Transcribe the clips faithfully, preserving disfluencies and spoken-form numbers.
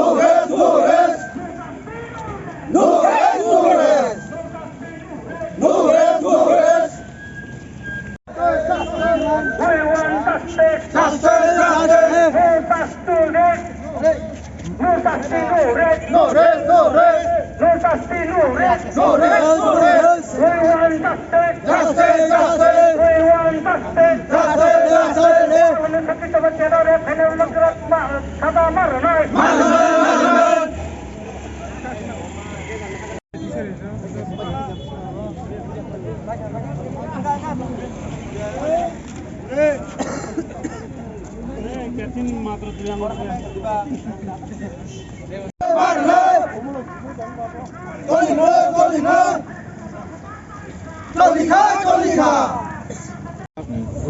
No rest, no rest. No rest, no rest. No rest, no rest. We want justice. Justice, justice. No justice, no rest. No rest, no rest. No justice, no rest. No rest, no rest. We want justice. Justice, justice. We want justice. Justice, justice. Sakit sama tiada rep, hanya ulak gerak, ma-, kata marah naik.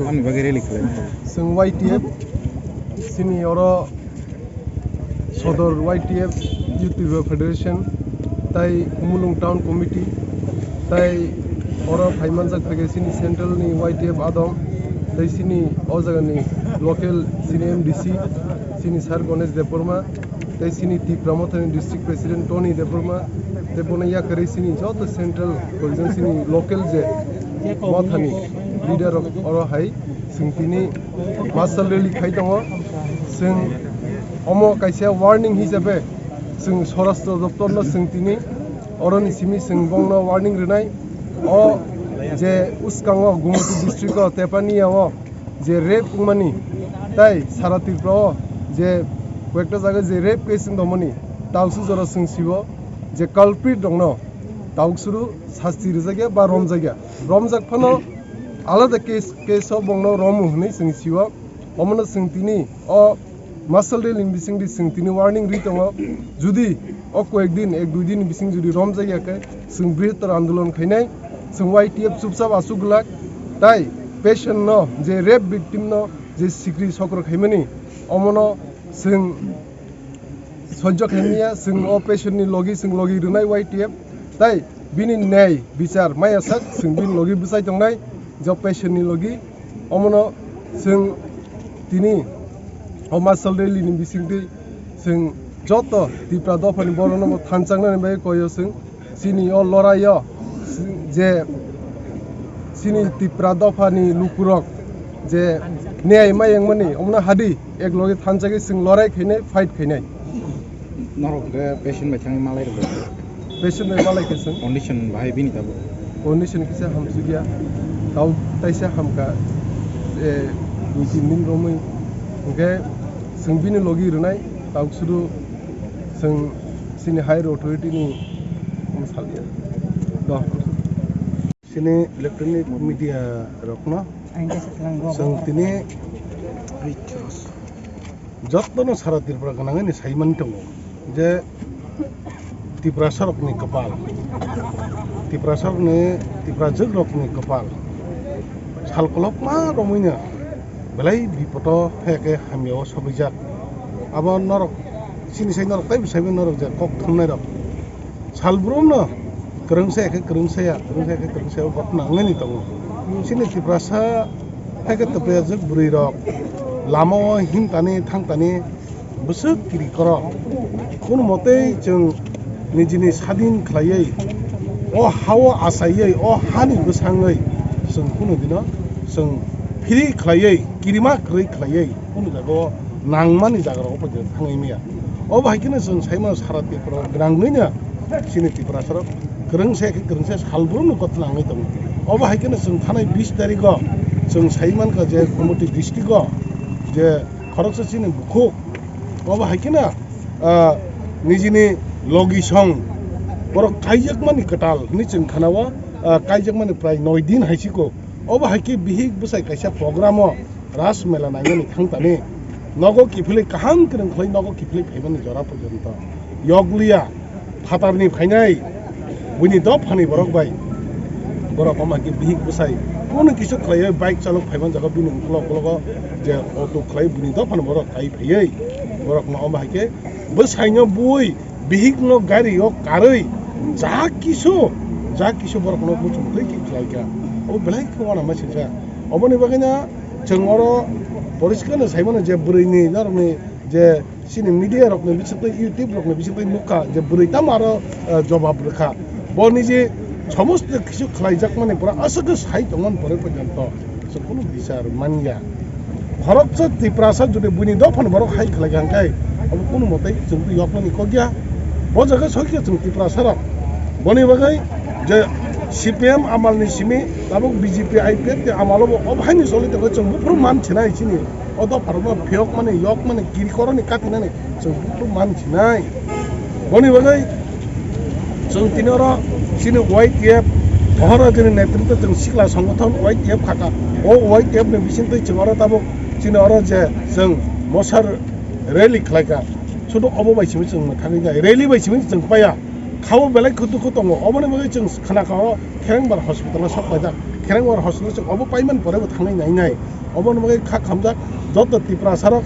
Ani bagwi rally khlai. Chwng Y T F, chini oro Sodor Y T F, Youth Tripura Federation, tai Khumulwng Town Committee, tai oro phaimanjak phaikhe chini central ni Y T F adong, tai chini o jaga ni local chini M D C, chini Sir Ganesh Debbarma, tai chini Tipra Mothani District President Tony Debbarma, tai bono yakarwi chini joto central, koijak chini local je mothani leader rok oro hai chwng tini marshal rally khai tongo. Chwng omo kaisa warning hisabe chwng Swarashtra Doptor no chwng tini oroni simi chwng bongno warning rwnai. O je uskango Gumoti district o Tepania o je rape wngmani, tai sara Tripura o je koyekta jaga je rape case wng tongmani, taokswk jora chwng sibo je culprit rokno taokswrw sasti rwjakya ba romjakya, romjak phano alada case, case o bongno romu hwnwi chwng sio. Omono chwng tini o marshal rally ni bisingtwi chwng tini warning ri tongo. Judi o koyek din, ek dui din ni bising judi romjakya khe, chwng brihottor andolon khainai. Chwng Y T F chupchap achuk glak, tai patient no, je rape victim no je sikri sokro khaimani, omono chwng sojjo khaimaya. Chwng o patient ni logi chwng logi rwnai Y T F, tai bini nei bichar maya sak chwng bini logi bwchai tongnai, je patient ni logi. Omono chwng tini o marshal rally ni bisingtwi chwng joto Tipra dophani borokno bo thanchaknani bagwi koyo chwng. Chini o loraio je chini Tipra dophani lukurok je niyai mayengmani, omono hadi ek loge thanchagwi chwng lorai khainai, fight khainai. Norok khe patient bai thangwi malai rwkha? Patient bai malai khe chwng. Condition bahai bini tabuk? Condition kisa hamsukya, tau taisa hamkha, eh, dui tin din romwi. Hwnkhe chwng bini logi rwnai, tau sudu chwng chini higher authority ni bwsaliya. Do. Chini electronic media rokno chwng tini jotono sara Tripura gwnangwi ni saimani tongo je Tiprasa rokni kwpal, Tiprasa rokni, Tiprajwk rokni kwpal sal kolokma romwino belai bipodo phai khe hamyao sogwijak. Abo norok chini sai norok taibo saibo norok je kok thumnai rok. Salbrumno kwrwngsa ya khe kwrwngsa ya, kwrwngsa ya khe kwrwngsa ya, o ghotna wngwi tongo. Chini Tiprasa hai khe Tiprajwk bwrwi rok lama o himtani thangtani bwswk kiri koro. Kono motei chwng nijini sadin khlaiwi, o ha-o achaiwi, o hani bwsangwi chwng kono dino chwng free khlaiwi, kirima kwrwi khlaiwi, kono jaga o nangmani jaga rok o thangwi maya. Obo hai kheno chwng sai mano sara Tripura gwnangwino chini Tiprasa rok kwrwngsa khe kwrwngsa salbrumno ghotna wngwi tongo. Obo hai kheno chwng thanai bis tarikgo chwng sai mankha je Gumoti districto je khoroksa chini bukhuk, obo hai kheno, ah, nijini logi song borok kaijakmani kwtal hwnwi chwng khanao, ah, kaijakmani prai noi din hai siko. Obo hai khe bihik bwsai kaisa programo Ras mela nainani thangtani nogo kiphilwi kaham kwrwng khlai nogo kiphilwi phaimani jora porjonto yokliya phatarni phainai buini dophani borok bai borok omo hai khe bihik bwsai kunu kisa khlaiwi bike chalok phaiman jaga bini uklok uklogo je auto khlai buini dophani borok kai phaiwi borokno omo hai khe bwsaino bui bihikno gari o karwi ja kisu ja kisu borokno muchung twi khe khlaikha. Obo belai khe uanama singsa. Oboni bagwino chwng oro poriskar no saimano je bwrwini norokni je Chini media rokni bisingtwi, YouTube rokni bisingtwi nukha je bwrwi tamo aro, eh, jobab rwkha. Bo nije somosto kisu khlaijakmani pura aswk khe sai tongmani pore porjonto chwng kunu bichar manya. Khoroksa Tiprasa jodi buini dophano borok hai khlaikha hwnkhe abo kunu mote chwng twi yokmani kok ya. Bo jaga sokya chwng Tiprasa rok. Boni bagwi je C P M amalni simi tabuk B J P I P F ni amalo bo obo haino choli tongo, chwng buphuru man sinai chini. O dopharokno phiyokmani, yokmani, kirikoroni katinani chwng buphuru man sinai. Boni bagwi chwng tini oro chini Y T F, Moharaja ni netritwo chwng sikla songothon Y T F khaka. O Y T F ni bisingtwi chwng oro tabuk chini oro je chwng mosar rally khlaika. Sudu obo bai simi chwng mwthangwi nai. Rally bai simi chwng paya. Khao belai kutu kutu tongo. Oboni bagwi chwng khna kao Kherengbar hospital o sok paijak. Kherengbar hospital o chwng obo paiman pore bo thangwi nai nai. Oboni bagwi kha khamjak joto Tiprasa rok.